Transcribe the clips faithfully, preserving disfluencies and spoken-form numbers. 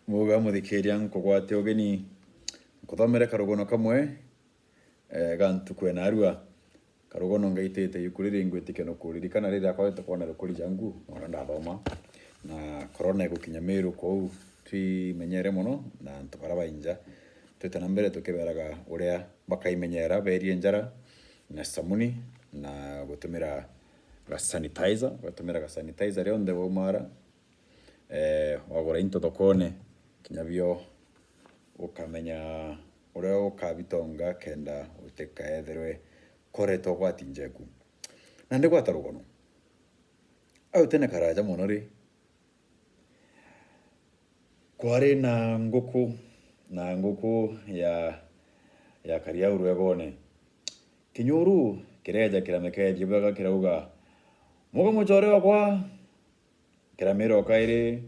Muga muthikiria, nkugwate ugeni, nkuthomere karugono kamwe, eh, ga ntuku ya narua. Karugono ngaitite iuku riri ngwitikia nukuririkana riria kwajite kwona rukuri jangu, nona ndathoma. Na korona igukinya Meru, kou twimenyere mono na antu baria bainja. Twite na mbere tukiberaga uria bakaimenyera berie njara na sabuni na gutumira ga sanitizer, ugatumira ga sanitizer rionthe waumara. Eh, wagura into thokone, kinya bio ukamenya uria ukabitonga kenda utikaethirwe korete ugwati njeku. Na ndigwata rugono. Au tene karaja mono ri, kwari na nguku, na nguku ya, ya kariau rwegone. Kinyuru kireja kiramekethia bwega kirauga, "Muga mucore wakwa." Kiramira o kairi,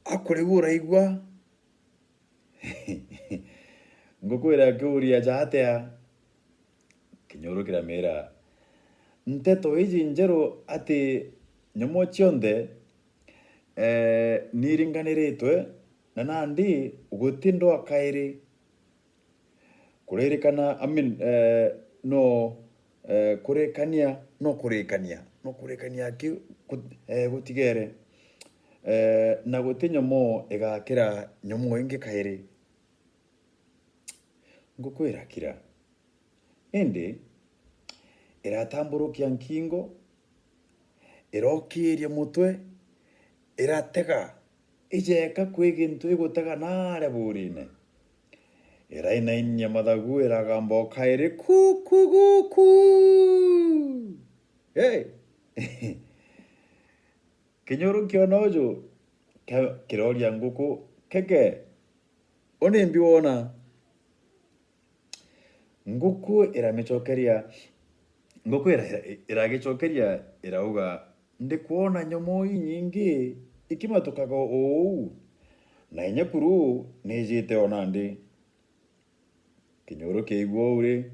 "Akurigu uraigua?" Nguku irakiuria, "Ja atia?" Kinyuru kiramira, "Nteto iji njeru ati nyomo cionthe, eh, niringaniritwe, na nandi guti ndwa kairi." Kuririkana, I mean, eh, no, eh, kurikania, no kurikania, no kurikania ki ku-, eh, gutigere. Eh, na guti nyomo igakira nyomo ingi kairi. Nguku irakira. Indi iratamburukia nkingo, irokiiria mutwe, iratega, ijeka kwi gintu igutega naaria buurine. Irainainia mathagu, iragamba o kairi, "Kuku, guku!" Hey! Kinyuru kiona uju, kia-, kiroria nguku, "Keke, u nimbi wona?" Nguku iramicokeria, nguku ira-, ira-, iragicokeria, irauga, "Ndikwona nyomo inyingi ikimatukaga uu, na inya kuru nijite o nandi." Kinyuru kiaigua uu ri,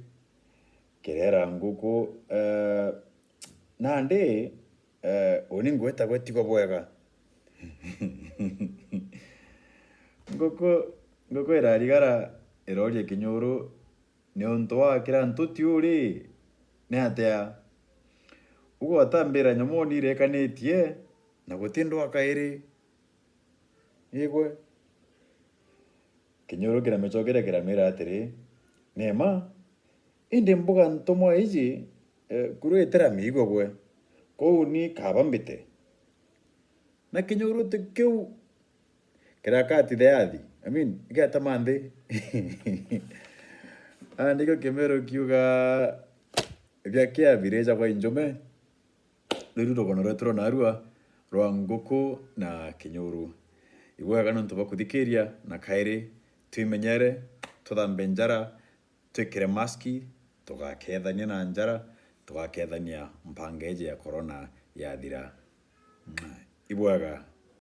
kirera nguku, eh, "Nandi, eh, uni ngwitagwa Tigobwega." Nguku, nguku irarigara iroria kinyuru, "Niuntu wa kira ntuti uu ri, ni atia? Ugwatambira nyomo nirekanitie, na guti ndwa kairi?" Igwe. Kinyuru kiramicokeria kiramira atiri, "Ni mma, indi mbuga ntumwa iji, eh, kuru itiramiigua gwe, kou ni kaba mbite." Na kinyuru ti kiu kirakatithe yathi, I mean, igatama nthi. Aa, nikio Kimeru kiuga, "Bia kiabirijagwa injume." Ruu rugono rwetu rwa narua rwa nguku na kinyuru. Ibwega nontu bwa kuthikiria, na kairi twimenyere, tuthambe njara, twikire maski, tugakethania na njara, tugakethania mpanga iji ya corona yathira. Ibwega.